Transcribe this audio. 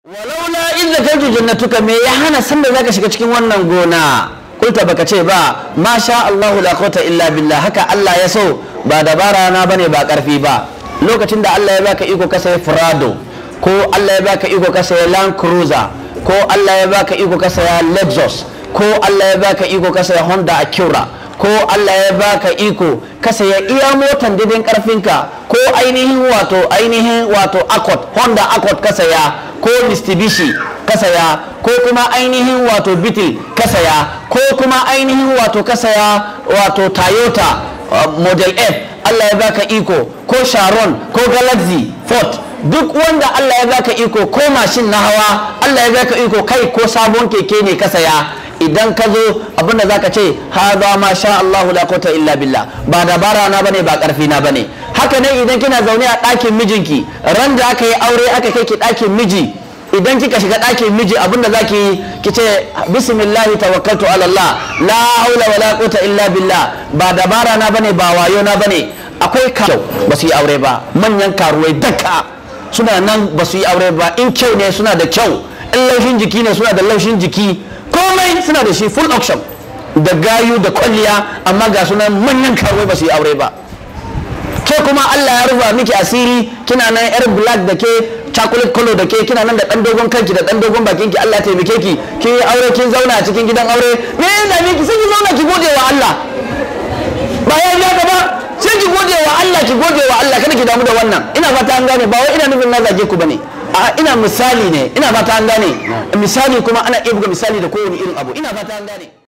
Walaula in zakartu jannatuka, me ya hana sanda zaka shiga cikin wannan gona? Kulta baka ce ba ma sha Allahu la quwwata illa billah, haka Allah ya so, ba dabara na bane ba karfi ba. Lokacin da Allah ya baka iko ka sayi Prado, ko Allah ya baka iko ka sayi Land Cruiser, ko Allah ya baka iko ka saya Lexus, ko Allah ya baka iko ka saya Honda Acura, ko Allah ya baka iko ka saya iya motan didin karfinka, ko ainihin wato Accord, Honda Accord ka saya, ko Mitsubishi ka saya, ko kuma ainihin wato Beetle ka saya, ko kuma ainihin wato ka saya wato Toyota Model F, Allah ya baka iko, ko Sharon, ko Galaxy Ford, duk wanda Allah ya baka iko, ko mashin na hawa Allah ya baka iko, kai ko sabon keke ne ka saya, idan ka zo abinda zaka ce haza ma sha Allahu la quwwata illa billah, ba dabara na bane, ba karfi na bane. Haka ne idan kina zaune a ɗakin mijinki, ran da aka yi aure aka kai ki ɗakin miji, idan kika shiga ɗakin miji abinda zaki yi ki ce bismillahi tawakkaltu ala Allah, la haula wala quwwata illa billah, ba dabara na bane, ba wayo na bane. Akwai kyau ba su yi aure ba, manyan karuwai daka suna nan ba su yi aure ba. In kyau ne suna da kyau, in laushin jiki ne suna da laushin jiki, komai suna da shi, full option da gayu da kwalliya, amma ga sunan manyan karuwai ba su yi aure ba. Ke kuma Allah ya rufa miki asiri, kina nan yar black da ke chocolate color da ke, kina nan da dan dogon kanki da dan dogon bakin ki, Allah ya taimake ki, kin yi aure, kin zauna a cikin gidan aure. Me yana miki? Sai ki zauna ki gode wa Allah. Ba ya biya ba, sai ki gode wa Allah, ki gode wa Allah, kada ki damu da wannan. Ina fata an gane, ba wai ina nufin na zage ku bane, a ina misali ne. Ina fata an gane, misali kuma ana iya buga misali da kowane irin abu. Ina fata an gane.